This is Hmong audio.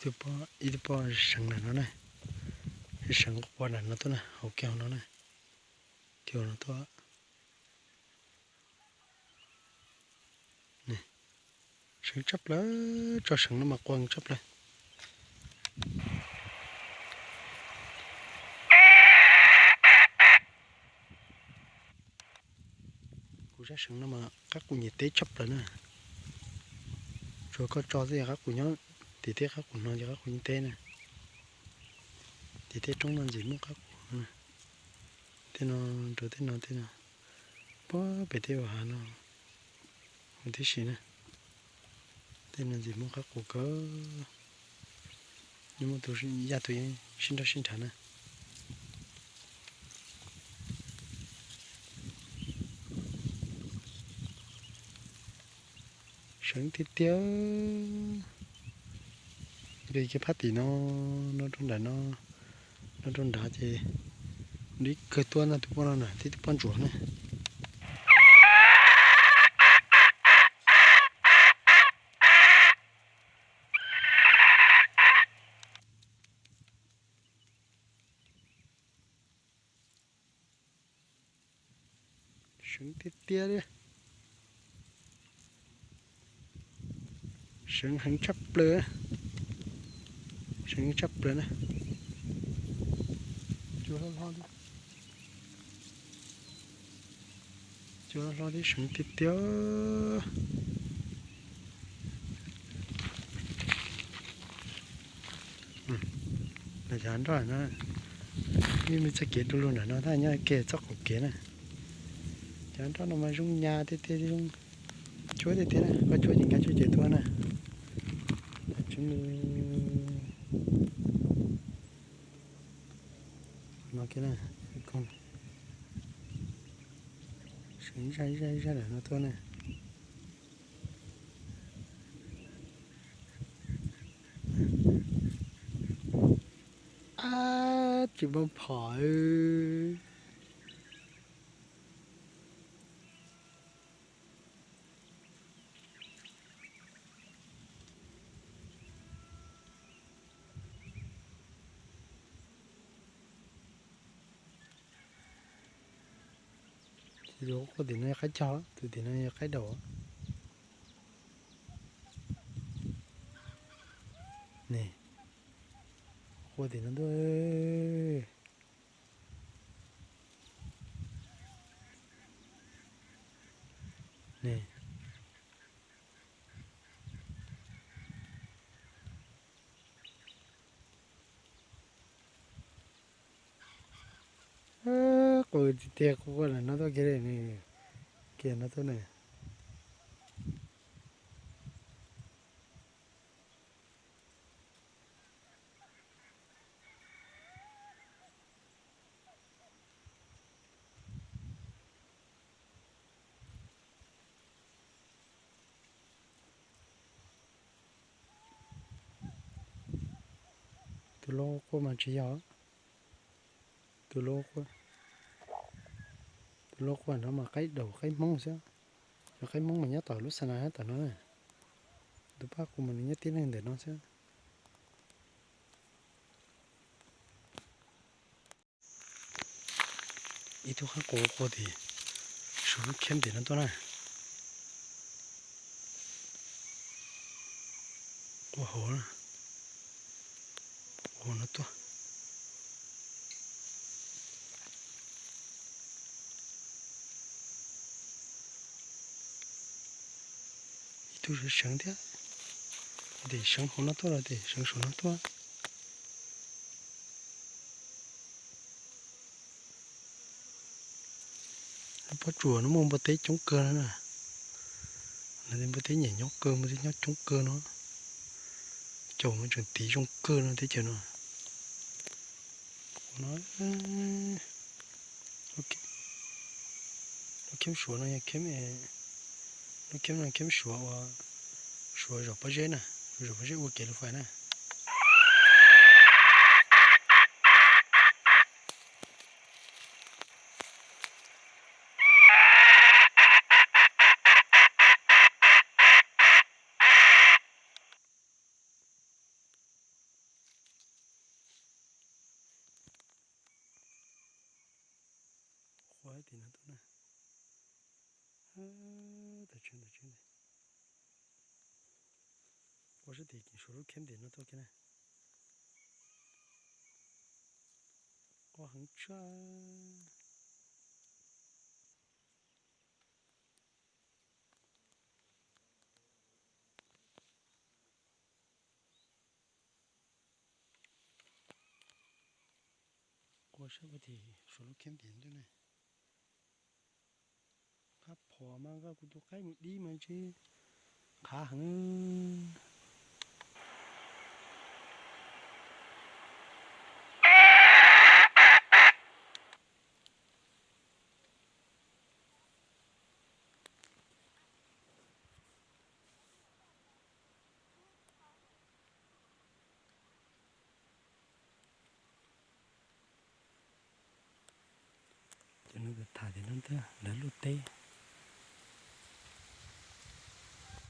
Ib tug poj seev ntawm no na, seev qua ntawm no tuaj na, hauv kiag hauv no na, kiag hauv no tuaj. Seev tshaj plaws, tso seev no mas qua tshaj plaws. Kuv zaj seev no mas qab qus nyiam teb tshaj plaws na. Tsuas koj tso xwb yog qab qus nyob tim teb, qab qus no ces qab qus nyob teb na. Tim teb roob no ntxim muaj qab qus. Tej no rau tej no, tej no puag pem tej ua hav no huv tib si na. Tej no ntxim muaj qab qus kawg. Yeej muaj tus yaj tus yeej sib nrog sib nrhav na. Seev tiag tiag. Li kiag phab tim no, no rau nram no, no rau nrad ces li kawg tuaj no, tus poj no na, tib tug poj ntsuam na. Seev tiag tiag li. Seev heev tshaj plaws. Seev tshaj plaws na. Cua hlob hlob thiab, cua hlob hlob thiab, seev tiag tiag. Cov nroj no, yeej muaj txoj kev du lug nram no, tab nyob kiag txoj qaum kev na. Cov nroj no mas zoo nyas tiag tiag, zoo cuab tiag tiag na, koj cuab ces nkag cuab ces tuag na. Tseeb no kiag na, seev zaj zaj zaj lawm no tuaj na. Ab, tsis npaj phom. Tus quaj tim no yog qaib cog, tus tim no yog qaib daus. Ne, quaj tim no ntuj. Ne, quaj tiag tiag, quaj quaj lawm no tuaj kiag li, kiag no tuaj ne. Tus loj quaj mas tsis yog, tus loj quaj, tus loj quaj no mas qaib daus qaib hmoob xwb. Cov qaib hmoob mas nyob tom lub xa nas tom no na. Tus paj qus mas nws nyob tib leeg ntawm no xwb. Ib tug qaib qus quaj tim, suav lub kheb tim no tuaj na. Quaj hauv, hauv no tuaj. Ib tug seev seev thiab, tim seev hauv no tuaj los tim seev saum no tuaj. Pob tsuas no muaj npua teb coob kawg no na. Npua teb nyiam nyob kawg, npua teb nyob coob kawg no. Caum mas tseem tiv zoo kawg no teb chaws no. Lub kheb suav no yog kheb, lub kheb no kheb suav ua, suav zom pob zeb na, zom pob zeb ua kev lus fais na. Ua sab tim suav lub kheb ntim no tuaj kiag na. Qua heev tshaj. Qua sab puag tim suav lub kheb ntim ntawd na. Qab phom mas nqa kuv tus qaib mus dib mas ntshe qhav heev. Cov no tham tias no ntag lawv lub teb.